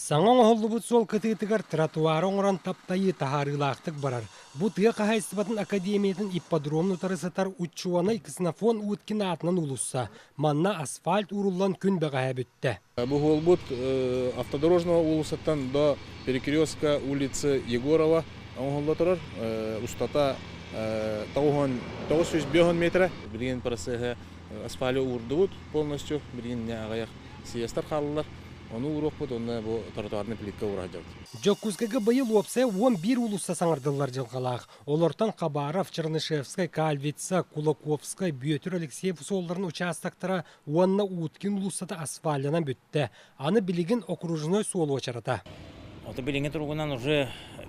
Саҥа оҥоһуллубут суол кытыытыгар тротуары оҥорон таптайыы таһаарыылаахтык барар. Бу тыа хаһаайыстыбатын академиятын ипподромун утары сытар учуонай Ксенофон Уткин аатынан уулусса. Манна асфальт ууруллан күн бэҕэһээ бүттэ. Бу суолбут Автодорожного уулуссаттан до перекрестка улицы Егорова оҥоһулла турар. Устата 905 метра. Билигин процеһы асфальты уурдубут полностью. Билигин аҕыйах съезтар хааллылар. Ону ууруохпут уонна бу тротуарный плитка уура сылдьабыт. Дьокуускайга быйыл уопсайа 11 уулусса саҥардыллар дьылҕалаах. Олортон Хабаров, Чернышевскай, Кальвица, Кулаковскай, Бүөтүр Алексеев суолларын учаастактара уонна Уткин уулуссата асфальтанан бүттэ. Аны билигин окружной суол уочарата. Ото билиҥҥи туругунан уже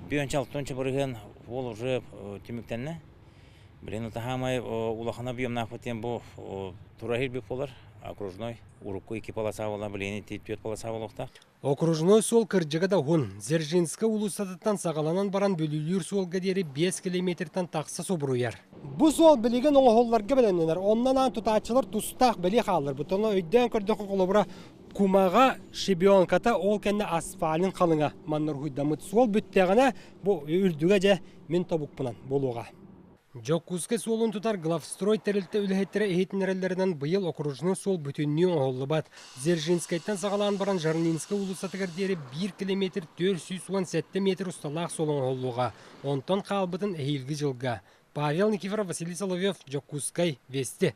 бүөн-чалтонча бырыһыан уол уже түмүктэннэ. Билин таһаамай улахан объемнаахпыт диэн бу тура иһирбит буолар. Окружной урукку икки полоса буолла, билигин түөрт полоса буолуохтаах. Окружной суол кырдьыга да уһун. Дзержинскэй уулуссатыттан саҕаланан баран Бүлүүлүүр суолга диэри 5 километртан тахса субуруйар. Бу суол билигин оҥоһулларга бэлэмнэнэр. Онно анаан тутааччылар тустаах бэлиэ хаалларбыт. Онно өйдөөн көрдөххө, холобура, кумаҕа, щебенката, ол кэннэ асфальын халыҥа манна уруһуйдаммыт. Суол бүттэҕинэ, бу үрдүгэ дьэ мин тобукпунан буолуоҕа. Дьокуускай суолун тутар Главстрой тэрилтэ үлэһиттэрэ иһитиннэрэллэринэн быйыл окружной суол бүтүннүү оҥоһуллубат. Дзержинскэйтэн саҕалаан баран Жарнинскай уулуссатыгар диэри 1 километр 417 метр усталаах суол оҥоһуллуоҕа. Онтон хаалбытын эһиилги дьылга. Павел Никифоров, Василий Соловьев, Дьокуускай, Вести.